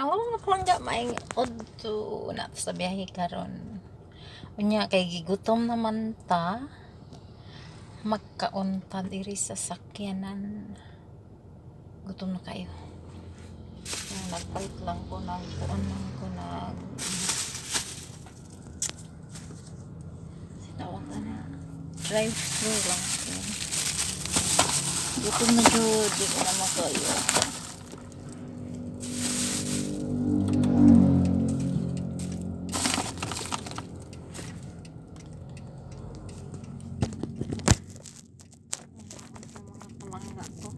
Ang mga palangga, maayong udto na sa biyahe karon. Unya kay gigutom naman ta. Magkaon ta diri sa sakyanan. Gutom na kayo. Nagpalit lang ko, nagkuan lang ko, nag tawag na drive thru lang ko. Gutom na jud, di ko na makayo. Mga palangga ko.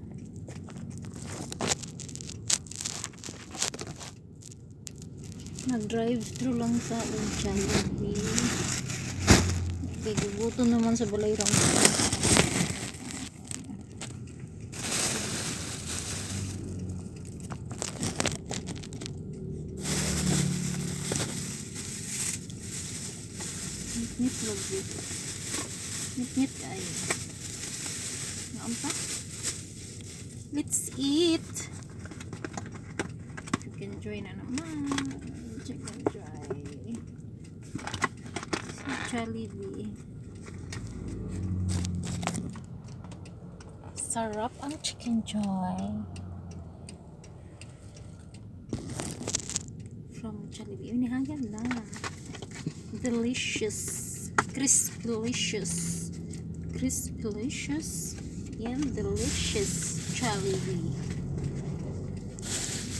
Nag-drive thru lang sa Jollibee. Okay, gugutom naman sa balay rang. Ngit-ngit lagi. Ngit-ngit ay. Naunta? Let's eat! Chicken Joy na naman. Chicken Joy. Sa Jollibee. Sarap ang Chicken Joy. From Jollibee. Unihagan na. Delicious. Crispylicious. Crispylicious and delicious Jollibee.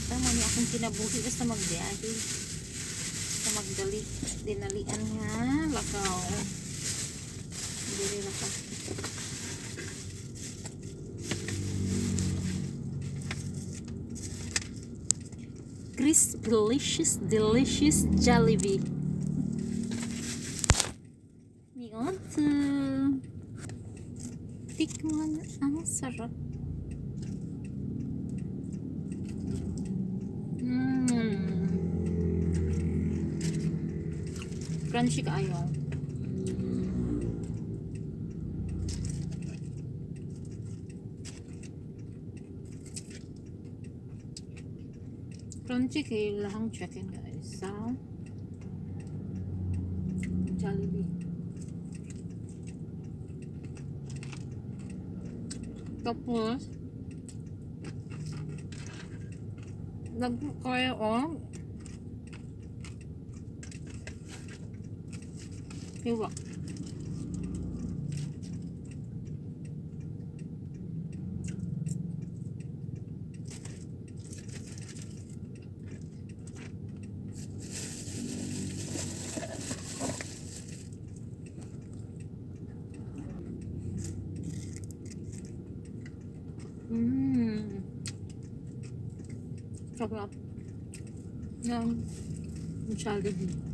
Tama ni akong kinabuhi basta magbiyahe. Basta magdali. Dinalian nga. Lakaw. Dili na ka. Crispylicious, delicious Jollibee. Migonto. Tikman ang sarap. Crunchy kaayo. Crunchy kay lahang chicken, guys, sa Jollibee. Tapos, nagkaya og hiwa. Sarap ng Jollibee.